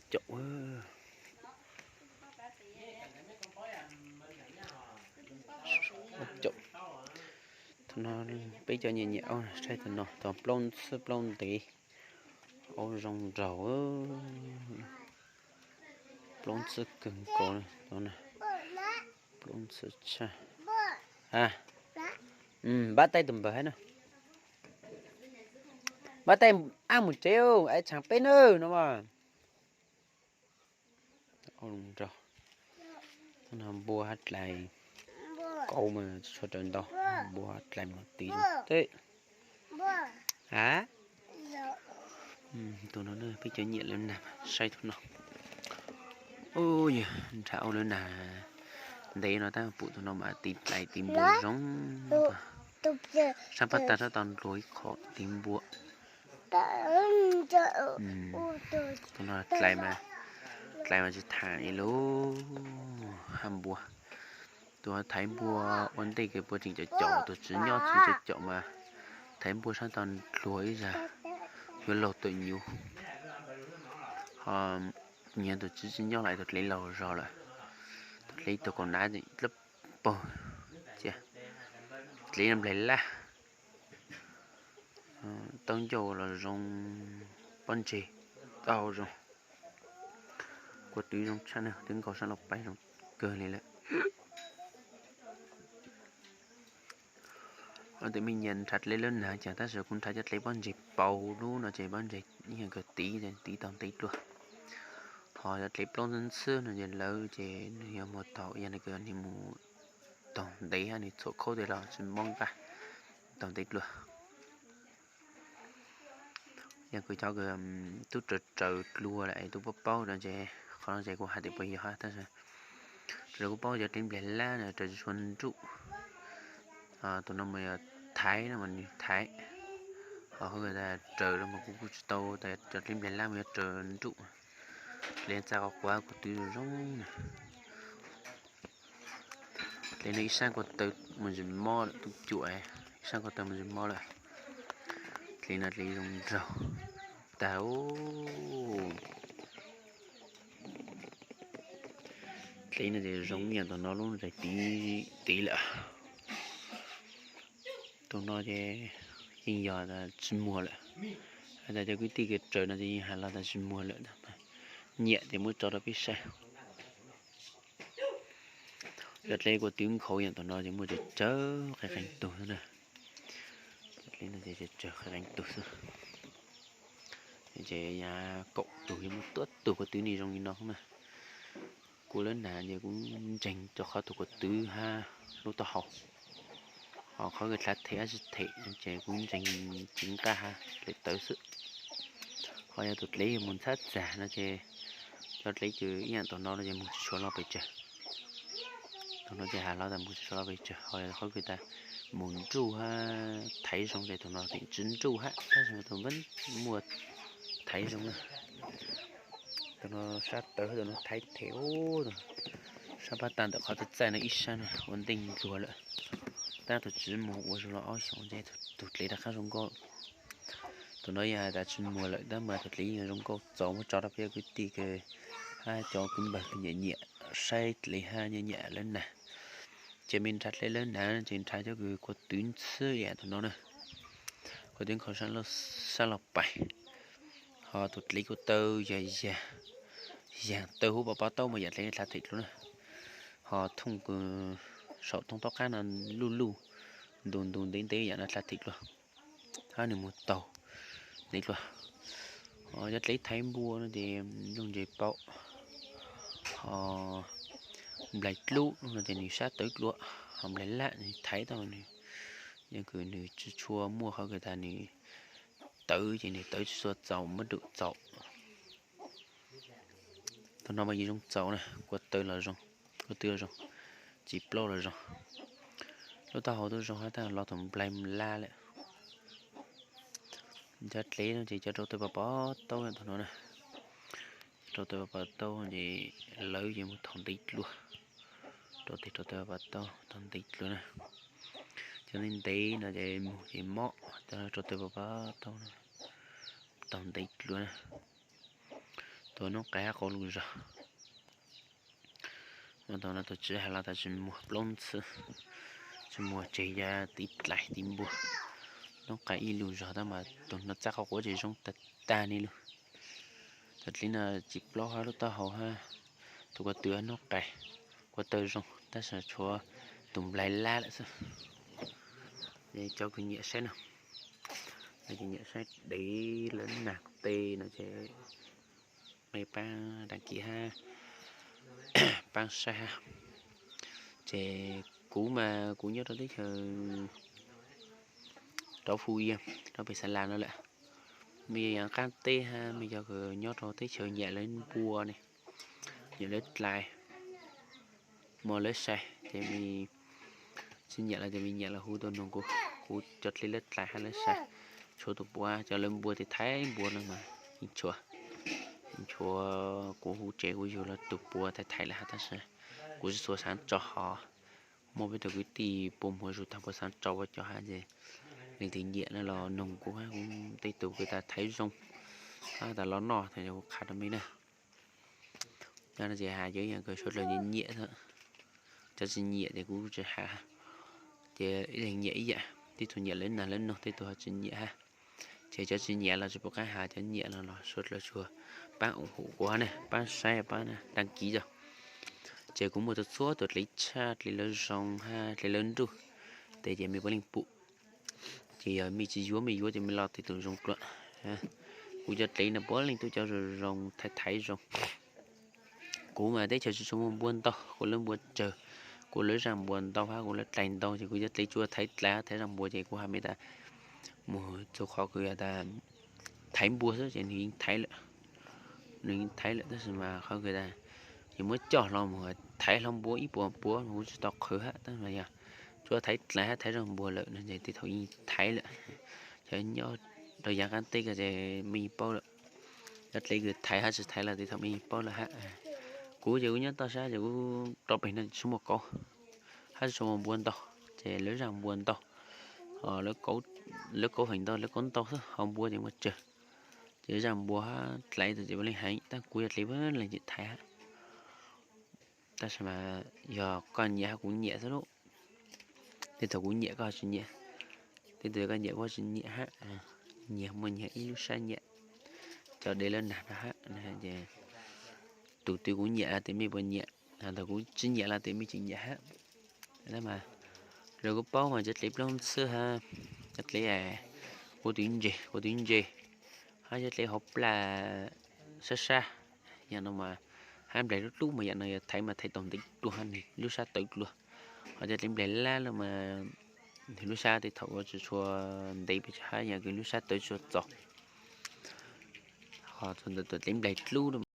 Caum, caum. Thaum no peb cov nyiam nyiam aub saib thaum no tau plaub ntxhwb plaub ntev, aub zoo nraug, plaub ntxhwb kawg nkaus, plaub ntxhwb tshaj. Npab taij tus npawg hab na, npab taij ab mus tsev, ab tshav peb na no mas. Aub zoo nraug, npua hab dlais, kauv mas tsis tshua raws ntau, npua hab dlais mas tiv zoo teb. A, tus no peb cov nyiam lawv nag saib tus no. Yog nrhav aub lawv nag ntev no tab pum tus no mas tiv dlais tiv npua zoo. Sab pab tag sab tau nrua ib qho tiv npua. Tus no dlais mas, dlais mas tsis tham li lub hab npua. Tus thaiv npua ua ntej kws puas tseem caum caum, tus tswv nyob tseem caum caum mas thaiv npua sab tau nrua ib zag, yuav laug tawm nyuv. Ho nyias tus tswv tsis nyob lawm, tus dlev laug zog lawm, tus dlev tus kaus hnav dlawb paug, cia dlev nplaig lab. Taub ncauj los zoo, pob ntseg tau zoo, kua twv zoo tshaj na, twb nkaus sab los pais zoo kawg li lawm. Ua ntej me nyias nrhav dlev lawv nag cas tab sis kuv nrhav cov dlev pob ntseg paug lub no ces pob ntseg ib yam kawg tiv, tiv tau ntev dlua. Ho cov dlev plaub ntxhwb ntxhwb no ces lawv ces nws yog muag tau ib yam li kws nws mus taug ntev hab nws txhuam khaub tes los tsis mob nqaj, taug ntev dlua. Yog kws cov kws tub raws raws dlua lawm es tub paub paub no ces qhov no ces kuv hais tias puas yog hab tab sis raws kuv paub cov dlev nplaig lab no raws tsis tshua nruj. Tus no mas yog thaiv no mas nws thaiv, ho hauv tas raws los mas kuv kuj tsis tau tas cov dlev nplaig lab mas yuav raws nruj. Dlev txaj quav quav kua twv zoo zoo na. Dlev no ib sab ko taw mus ntsis mob lawm, tub cuam, ib sab ko taw mus ntsis mob lawm. Dlev no dlev zoo nraug tag. Dlev no ces zoo ib yam tus no lub ntsais tiv, tiv lawm. Tus no ces yeej yog tas tsis muag lawm. Hais tas cov kwv tij kws raws no ces yeej hais los tas tsis muag lawm, nyiam ces muab tso rau peb saib. Cov dlev kua twv nkhaus yam tus no ces muaj tsawg tsawg qee qee tug xwb na. Cov dlev no ces tsawg tsawg qee qee tug xwb. Ces yav kaum tug yuav muaj tuab tug kua twv ni zoo li no na. Kuv lawv nag ces kuv ntseeg rau qhov tus kua twv hab lub taub hau. Ho qhov kws dlav them dab tsi them ces kuv ntseeg tsis nqaj hab dlev tawv xwb. Ho yog tus dlev mus ntxhab txag no ces cov dlev kws ib yam tus no no ces mus tsis tshua loj pes tsawg. Tus no ces has los tas mus tsis tshua loj pes tsawg, ho yog qhov kws tas mus nruj hab thaiv zoo ces tus no tseem tsis nruj hab, tab sis tus npab muaj thaiv zoo na. Tus no sab tawv, tus no thaiv them ub, sab pab tag ntawm qhov txaij txaij no ib sab no ua ntej nruag lawm. Tab tus tswv mus ua zug los ob xyoos ces tus dlev rov qab zoo nkauj. Tus no yog has tas tsis muag lawm tab mas tus dlev yeej zoo nkauj txaus, muab tso rau peb cov kwv tij kws hab cov kwv npawg kws nyiam nyiam saib dlev hab nyiam nyiam lawv nag. Ces me nrhav dlev lawv nag ces nrhav cov kws kua twv ntxhwb yam tus no na. Kua twv nkhaus sab los pais, ho tus dlev kua taw yag yag, yag taw huv pov pov taub mas yam dlev dlav them dlua na. Ho thooj kws saum thooj taub qab no luj luj, ntus ntus ntev ntev yam no dlav them dlua, hab nws mus taug ntev dlua. Ho cov dlev thaiv npua no ces nplooj ntse paum, ho nplaig dlub no ces nws sab tawv dlua, ho nplaig lab nws thaiv tau nws, yeej kws nws tsis tshua muaj qhov kws tas nws tawv ces nws tawv tsis tshua txaus, muab dum txaus. Tus no mas yeej zoo txaus na, kua taw los zoo, kua twv los zoo, txiv plaub los zoo, lub taub hau twb zoo hab tab los thaum nplaig lab lawm. Cov dlev no ces cov rau taw pov pov taub tus no na, rau taw pov pov taub ces lawv ces mus taug ntev dlua, rau tes rau taw pov pov taub taug ntev dlua na. Cov ntev ntev no ces mus ces mob, cov rau taw pov pov taub taug ntev dlua na. Tus noob qais hab qau lug zog. Mas thaum no tus tswv has los tas tsis muag plaub ntxhw, tsis muag tseg yog tiv dlais tiv npua. Noob qais ib lug zog tab mas tus no txaj qhov quav tsis zoo tag tag li lug. Cov dliv no tsis plaub hab lub taub hau hab, tus ko tw noob qais, kua tawg zoo tab sis tshuav tus nplaig lab lawm xwb. Cov kws nyiam saib no, nyiam saib dev lawv nag tej no ces mej paab daag kis hab paab saib hab. Ces kuv mas kuv nyob rau teb chaws rau Phu Yas, rau pem Xas Las no lawm. Mej yog yav qaab teb hab mej yog kws nyob rau teb chaws nyiam lawv npua ne, nyiam lawv dlais, muaj lawv sai ces mej tsis nyiam los ces mej nyiam los hu tuaj noog kuv, kuv cov dliv lawv dlais hab lawv sai. Tshuav tus puav cov lawv npua tes thaiv npua no mas yeej tshuav, yeej tshuav. Kuv hu tsev kuv yug los tus puav thaiv thaiv lawm hab tab sis kuv tsis tshua xaav tso hov. Muaj peb tug kwv tij puas muag zug taag puas xaav tso ua cov hab ces leej twg nyiam no los noog kuv hab, kuv tej tug kws tas thaiv zoo hab tas los noj tas yog kuv qha rau mej na. Cov no ces has cov yam kws suav dlawg nyiam nyiam xwb, cov tsis nyiam ces kuv tsis has. Ces ib leeg nyiam ib yam, tej tug nyiam lawv nag lawv noog, tej tug ho tsis nyiam hab. Ces cov tsis nyiam los tsis pum qaab has, cov nyiam los los suav dlawg tsuas paab ủng hộ kuv hab ne, paab saib paab daag kis tso. Ces kuv muaj txhua txhua tus dliv tshaj, dliv lawv zoo hab dliv lawv nruj, tes ces mej puav leej pum. Ces yog mej tsis yuav, mej yuav ces mej los tej tug zoo dlua. Kuv cov dliv no puav leej tub cov zoo zoo, thaiv thaiv zoo. Kuv mas teb chaws tsis tshua muaj npua ntau, kuv lawv npua tsawg, kuv lawv zaaj npua ntau hab kuv lawv dlais ntau ces kuv cov dliv tsuas thaiv dlais hab thaiv zaaj npua ces kuv has mej tas mus txug qhov kws tas thaiv npua xwb ces nwg yeej thaiv lawm, nwg yeej thaiv lawm tab sis mas qhov kws tas yog muab coj hlo mus thaiv hlo npua ib puas puav mas kuv tsis tau qhwv hab tab sis mas yog tsuas thaiv dlais hab thaiv zaaj npua lawm no ces tej thaum yeej thaiv lawm. Cov nyob rau yav qaab teb ko ces mej yeej paub lawm, cov dliv kws thaiv hab tsis thaiv los tej thaum mej yeej paub lawm hab. Kuv ces kuv nyob toj sab ces kuv rau pem no tsis muaj kauv hab tsis muaj npua ntau, ces lawv zaaj npua ntau, lawv kauv feem ntau, lawv kauv ntau xwb ho npua ces muaj tsawg. Ces zaaj npua hab dlais tug ces puav leej heev, tab kuv yog dliv puav leej tsis thaiv hab. Tab sis mas yog koj nyiam hab kuv nyiam xwb lauj. Tej thaum kuv nyiam koj tsis nyiam, tej thaum koj nyiam kuv tsis nyiam hab. Nyias muaj nyias ib lub sab nyiam. Cov dev lawv nag no hab, ces tus twg kuv nyiam los tes mej puas nyiam, thaum kuv tsis nyiam los tes mej tsis nyiam hab. Mas raws kuv paub mas cov dliv plaub ntxhw hab, cov dliv kua twv ntse, kua twv ntse, hab cov dliv hauv plaj sab sab, yam no mas hab nplaig lub lub mas yam no yog thaiv mas thaiv tau ntev dlua hab nwg lub sab tawv dlua. Ho cov dliv nplaig lab los mas nwg lub sab tej thaum ua tsis tshua ntev pes tsawg hab yam kws lub sab tawv tsis txaus. Ho txug ntawm tus dliv nplaig dlub